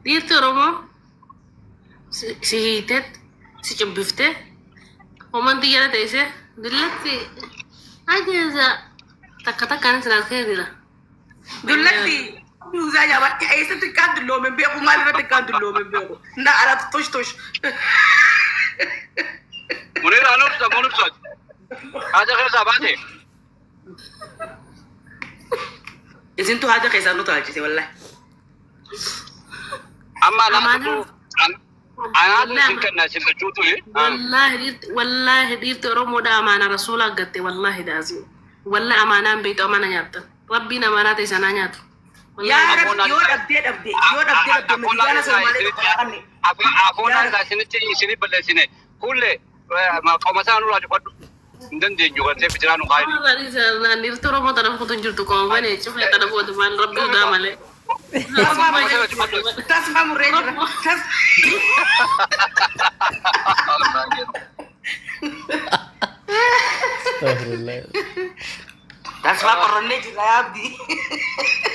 Dhiirti Oromoo si hiiteet si cubbiftee homanti jala teessee dillatti ajeeza takka takkaan sin harkee jira. Dullatti duuzaa jaabadhi eessatti xiqqaan dulloome hin beeku, maal irratti xiqqaan dulloome hin beeku. Na alatti tush tush. Munir anu ibsa mun ibsa. Haja keessaa baate. Isintu haja keessaan nu taalchise wallahi. Amma anaatu Amaanaa anaatu isin kenna isin lachuutu. Wallaahi dhiirti, wallaahi dhiirti Oromoodha amaana rasuula aggatte, wallaahi daazii. Wallaahi amaanaan beektu, amaana nyaattan. Rabbiin amaanaa ta'e sanaa nyaatu. Yaa Rabbi, yoo dhabdee dhabde, yoo dhabdee dhabde, midiyaana Somaalee tokko haa qabne. Afoonaan isaa isinitti isinii balleessine kulle qoma isaa nurraa cufadhu. Hin dandeenyu gartee bijiraa nu kaayini. Dhiirti Oromoo tana fuutu hin jirtu, qoma banee cufee tana fuutu maal Rabbi sodaa malee. Qoma isaa cufadhu. Tasfaa murree jira. Astaghfirullah. Tasfaa qorrannee jirra yaa Abdii.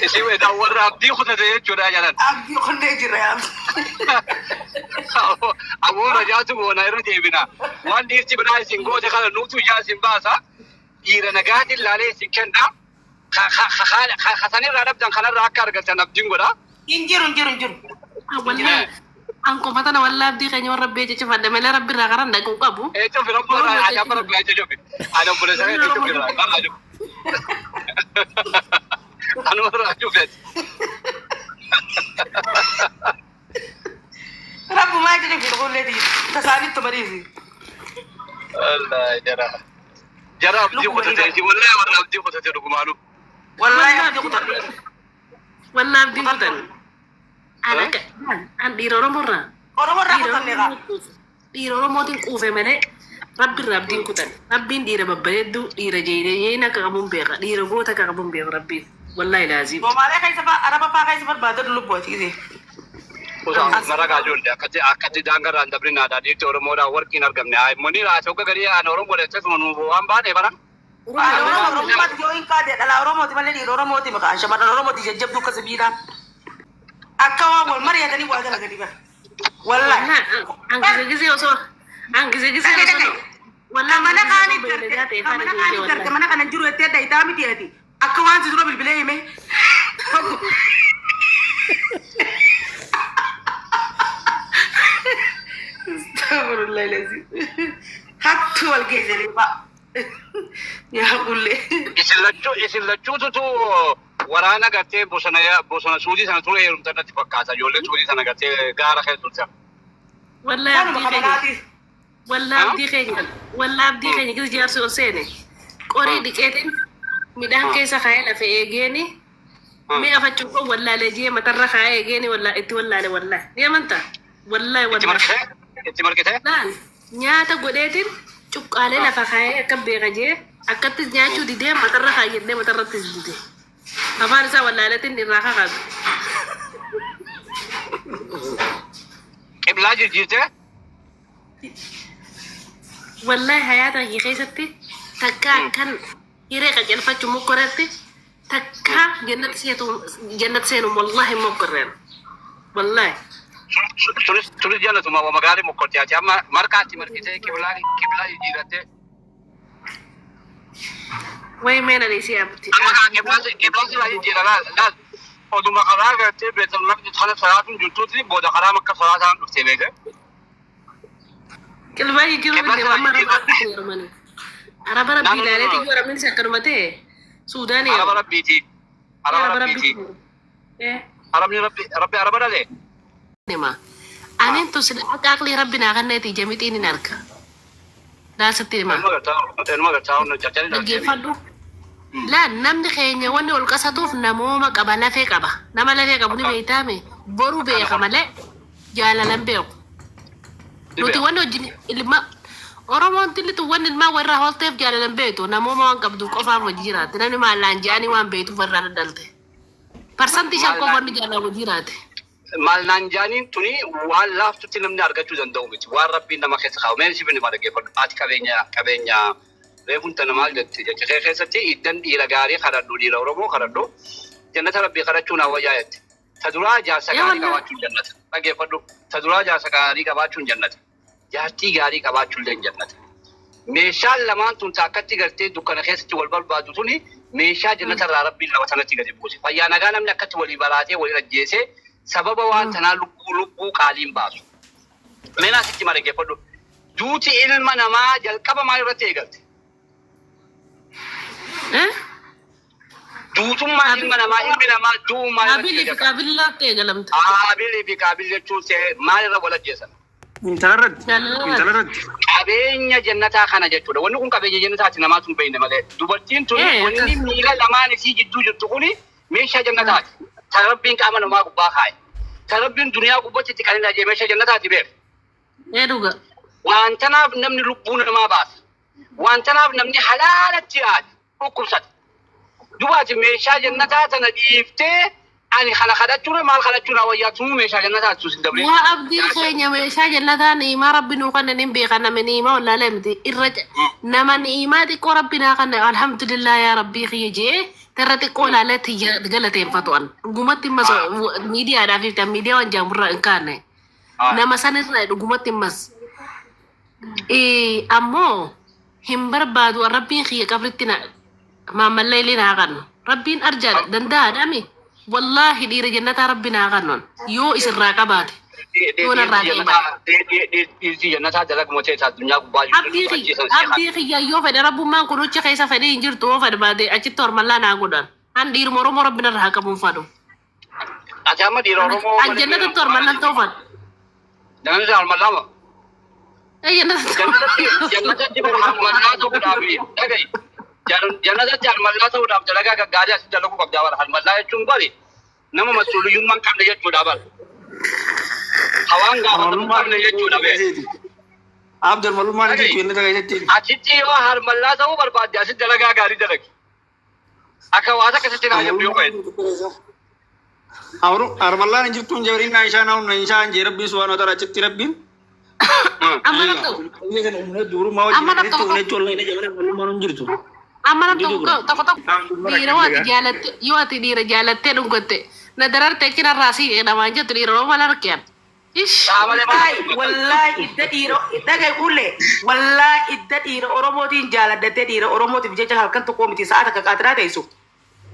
Isin warra abdii kutate jechuudha jedhan. Abdii qonnee jirra yaa Abdii. Aboo rajaatu boona irra deebina. Waan dhiirti biraa isin goote kana nuutu ijaa isin baasa. Dhiira nagaatiin laalee isin kenna. Kasanirraa dhabdan kanarraa akka argattan abdiin godha. Hin jiru, hin jiru, hin jiru. Wallaahi an qofa tana, wallaahi abdii keenya warra beeche cufadhe malee Rabbi irraa karan dhaquu qabu. Ee, cufi, Rabbi irraa ajaa'ibba, Rabbi haa cufi. Ani obboleessa keetii cufi irraa irraa cufi. Anuma irraa cufeeti. Rabbumaa jedhe fi qulleeti tasaanitti mariisi. Wallaahi jara. Jara abdii kutate, wallahi warra abdii kutate dhugumaanu. Wallahi abdii kutadhe. Wallaahi abdii kutan. An akka an dhiira Oromoo irraa Oromoo irraa kutanne kaa. Dhiira Oromootiin quufe malee Rabbi irraa abdiin kutan. Rabbiin dhiira babbareedduu, dhiira jeeyina akka qabuun beeka. Dhiira goota akka qabuun beeka Rabbiin. Wallaahi laaziim. Somaalee keessa fa'aa, Araba fa'aa keessa barbaadatu lubbuuti gisee. Maragaa ijoollee akkatti akkatti daangarraan dabrin aadaa dhiirti Oromoodhaan warqiin argamne. Haa immoo ati hogga garii aan Oromoo dha nu waan baane bara. Oromoo Oromummaatti yoo hin kaate dhalaa Oromooti malee dhiira Oromooti maqaan shamarran Oromooti jajjabduu akka sibiilaa. Akka waan wal mari'atanii waa dalaganii bara. Wallahi. An gise gisee osoo an gise gisee Dhagee osoo dhagee. wallaahi Mana kaanii beeyladaa ta'e garte faana mana kaanii deemtee garte wallaahi. Mana kana jiru jettee dhayitaa miti ati. Akka waan si dura bilbilee hime. Tokko. Astaghfirullah lazim. Hattu wal geessanii fa'a. Yaa qullee. Isin lachuututu waraana gartee bosona bosona suudii sana ture heerumtan natti fakkaata. Ijoollee suudii sana gartee gaara keessa turte. Wallaahi Kanuma abdii keenya. kamanaatiif. Wallaahi abdii keenya. Wallaahi abdii keenya gisa jaarsi ol seene. Qorii dhiqeetiin midhaan keessa kaa'ee lafa eegeeni. Mi'a fachuun wallaalee jee matarra kaa'ee eegeeni, wallaahi itti wallaale, wallaahi. Ni amantaa? Wallaahi Itti wallaahi. markitee? Itti markitee? Laal, nyaata godheetiin cuqqaalee lafa kaa'ee akka beeka jee akkatti nyaachuu didee, matarra kaayyadhee matarrattis didee. Afaan isaa wallaaleetiin irraa kakaatu. Qiblaa jijjiirtee? Wallahi hayaata kiyya keessatti takka akkan hiree qacelfachuu mokkoretti, takka jannata seetu jannata seenu wallahi mokkorreen. Wallahi. Sunis jannatuma wama gaarii mokkorti ati amma markaatti markitee qiblaa jijjiirattee. Way meena dhiisii abdi. Amma kaa qiblaa silaa jijjiira, laal laal. Oduma karaa gartee Beetal Maqdis kana salaatuun jirtuuti booda karaa Makka salaataan dhuftee beekte. Qilbaa jijjiiruu Qiblaa dide silaa amma jijjiira. Araba rabbii heerumanii. Araba rabbii Naannoo ilaaleeti yoo Arabni akkanuma ta'e Suudaanii Araba heeruma. rabbiiti. Araba Araba rabbiiti. rabbii. Eh. Arabni rabbi rabbi araba dhale. Nima. Anin tu sila akka aqlii rabbi naa kenneeti jamixiin hin arga. Daasatti hima. Ilma gartaa ilma gartaa hunda caccanii dhaltee. Dhaggeeffadhu. Laa, namni keenya wanni ol qasatuuf namooma qaba, lafee qaba. Nama lafee qabu ni beektaame boru beeka malee jaalalan beeku. Nuti wanni wajjin ilma Oromoon tillitu wanni ilmaan warraa hoolteef jaalalan beektu, namooma waan qabduuf qofaaf hojii jiraatti. Namni maallaan je'anii waan beektuuf warraa daddaalte. 5% qofa wanni jaalalan hojii jiraate. Maal naan jaaniin tuni waan laaftutti namni argachuu danda'u miti. Waan Rabbiin nama keessa kaa'u. Mee si binni dhaggeeffadhu. Ati qabeenya reefuun tana maal jette jecha kee keessatti iddan dhiira gaarii kadhadhu, dhiira Oromoo kadhadhu, jannata Rabbii kadhachuu naa wayyaa jette. Ta duraa jaarsa Ee gaarii wallahi. qabaachuun jannata. Dhageeffadhu. Ta duraa jaarsa gaarii qabaachuun jannata. Jaartii gaarii qabaachuun illee jannata. Meeshaan lamaan tun akkatti gartee dukkana keessatti wal barbaadu tuni meeshaa jannata irraa Rabbiin lama sanatti gadi buuse. Fayyaa nagaa namni akkatti walii balaatee walii ajjeesee sababa waan tanaa lubbuu lubbuu qaaliin baasu. Meenaa sitti mara dhaggeeffadhu. Duuti ilma namaa jalqaba maal irratti eegalte? Eh? Duutummaan ilma namaa ilmi namaa du'uu maal irratti Qaabilii fi eegalte? qaabilii irratti eegalamte. Qaabilii fi qaabil jechuun maal irra wal ajjeesan? Intala irratti. Jaalala Intala irratti. Qabeenya jannataa kana jechuudha. Wanni kun qabeenya jannataati namaatu hin beekne malee. Dubartiin tun wanni Akkas. miila lamaan isii jidduu jirtu kuni meeshaa jannataati. Ta Rabbiin qaama namaa gubbaa kaa'e. Ta Rabbiin duniyaa gubbatti itti qaninaa jee meeshaa jannataati beek. Dhuga. Waan tanaaf namni lubbuu namaa baasa. Waan tanaaf namni halaalatti yaade dhukkubsata. Dubaati meeshaa jannataa tana dhiiftee ani kana kadhachuudha maal kadhachuudha wayyaa tumuu meeshaa jannataa tun sin dablee. Yaa abdii keenya meeshaa jannataa ni'imaa Rabbi nuu kennan hin beekan nama ni'imaa wallaalee miti irra nama ni'imaa xiqqoo Rabbi naa kenna alhamdulillah yaa Rabbii kiyya jee tarra xiqqoo laalee tiyya galateeffatu an dhugumatti immas miidiyaadhaaf iftan miidiyaa waan jaamurraa hin kaanne nama sanirraa dhugumatti immas ammoo hin barbaadu Rabbiin kiyya qabritti na maammallee illee naa kennu Rabbiin arjaadha danda'aadhaami wallaahi dhiira jannataa Rabbi naa kennu yoo isirraa qabaate yoo narraa ta'e malee. Dhiirti jannataa dalaguma ta'e addunyaa gubbaa Abdii kiyya abdii kiyya yoo fedhe rabbummaan kun ucha keessa fedhee hin jirtu yoo fedhe baate achitti hormallaa naa godhan. An dhiiruma Oromoo rabbi narraa haa qabuun fadhu. Ati amma dhiira Oromoo. An jannatatti hormallaan ta'uu fadhu. Jannatatti hormallaa moo? Jannatatti. Jannatatti harmallaa ta'uudhaaf dhaga'i. Jannatatti harmallaa ta'uudhaaf dalagaa gaggaarii asitti dalaguu qabdaa bara. Harmallaa jechuun bari nama masuuliyyummaa hin qabne jechuudha bara. Hawaan gaafatamuu qabne jechuudha bee. Abdul malummaan jirtu inni keessatti. Achitti yoo harmallaa ta'uu barbaadde asitti dalagaa gaarii dalagi. Akka waata akkasitti naa jabdu yoo fayyadu. Armallaan hin jirtu hin jabariin naa ishaan naa ishaan jee Rabbiin subhaanahu wa ta'ala achitti Rabbiin. Amma nam ta'u. Inni kana humna duurumaa wajjin Amma nam walitti tokko humna jechuun wallee jabana malummaan hin jirtu. Amma nam tokko tokko tokko dhiira yoo ati jaalatte yoo ati dhiira jaalattee dhungatte na dararte achi narraa sii namaan jettu dhiira Oromoo maal argeen. Ish. Wallahi wallahi idda dhiira dhagaye kulle wallahi idda dhiira Oromootiin jaaladhattee dhiira Oromootiif jecha halkan tokko miti sa'a takka qaatiraa teessu.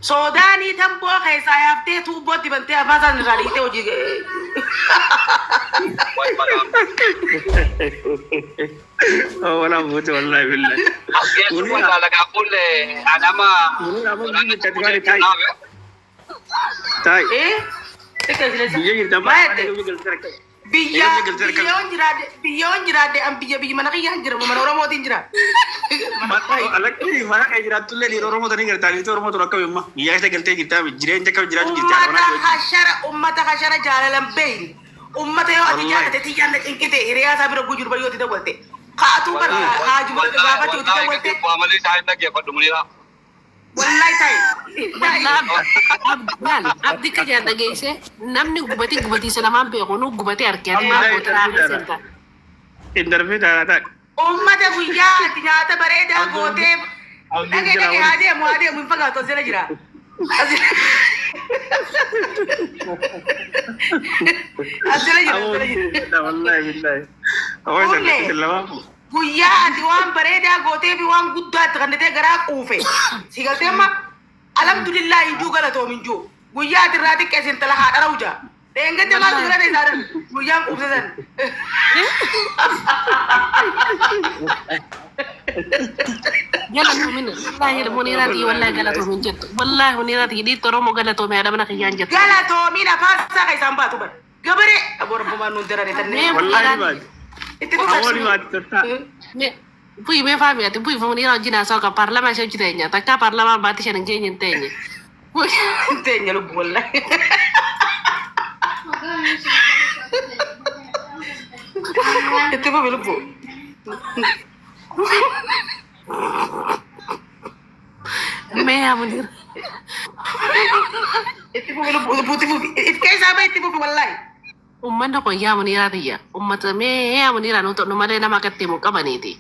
Soodaanii tamboo keessaa yaaftee tuubbootti bantee afaan isaan irraa dhiitee hojii. Wala buute wallahi billahi. As geessu wallaa kulle anama. Taai. Eh? Biyya jirta Maal jette? Biyya biyyoon jiraadhe biyyoon jiraadhe an biyya biyya mana kiyyaan jira mana Oromootiin jira. Alakki mana kee jiraattullee dhiira Oromoo tanii gartaa dhiirota Oromoo tun akkami amma biyya keessa galtee jirtaa jireenya akkam jiraachuu jirti Ummata hashara ummata hashara jaalalan beeyni. Ummata yoo ati jaalatte tiyyaan na cinqite hiriyaa isaa bira gujur bayyoo itti dawwalte. Kaatuu bara haajuma gaafachuu itti dawwalte. Waa malee isaa hin dhaggeeffadhu muniraa. Wallahi ta'i. Laal abdi ka jaan dhageesse namni gubatii gubatiisa namaan beeku nu gubatee argee ati maal goota raafii seenta. Indarfee taa'aa taa'e. Ummata guyyaa ati nyaata bareedaa gootee dhagee dhagee haa deemu haa deemu hin fagaatu as jala jira. As jala jira as jala jira. Wallahi billahi. Kulle. Guyyaa ati waan bareedaa gootee fi waan guddaa itti kennitee garaa quufe. Si galtee amma alhamdulillah hin juu galatoom hin juu. Guyyaa ati irraa xiqqeessi intala haadha rawja. Dheengadde maaltu bira teessaa dhan guyyaan quufse san. Galatoomin wallaahi muniiraatii wallaahi galatoomin jettu wallaahi muniiraatii dhiirti Oromoo galatoome haadha mana kiyyaan jettu. Galatoomiin afaan isaa kan isaan baatu bara. Gabaree aboo rabbumaan nuun darare Mee tannee. Wallahi baati. Itti Awwaali fufa. baati tattaa. Bu'i mee faami ati bu'i muniiraa wajjin haasa'u kan paarlaamaa ishee hojii teenya takkaa paarlaamaan baatti shan hin geenye hin teenye. Teenya lubbu wallahi. Itti fufi lubbu. Mee yaa muniira. Itti fufi lubbu itti fufi. If keessaa bahe itti fufi wallahi. Uummanni kun yaa muniiraa tiyya uummata mee yaa muniiraa nu malee nama akkatti himu qabaniiti.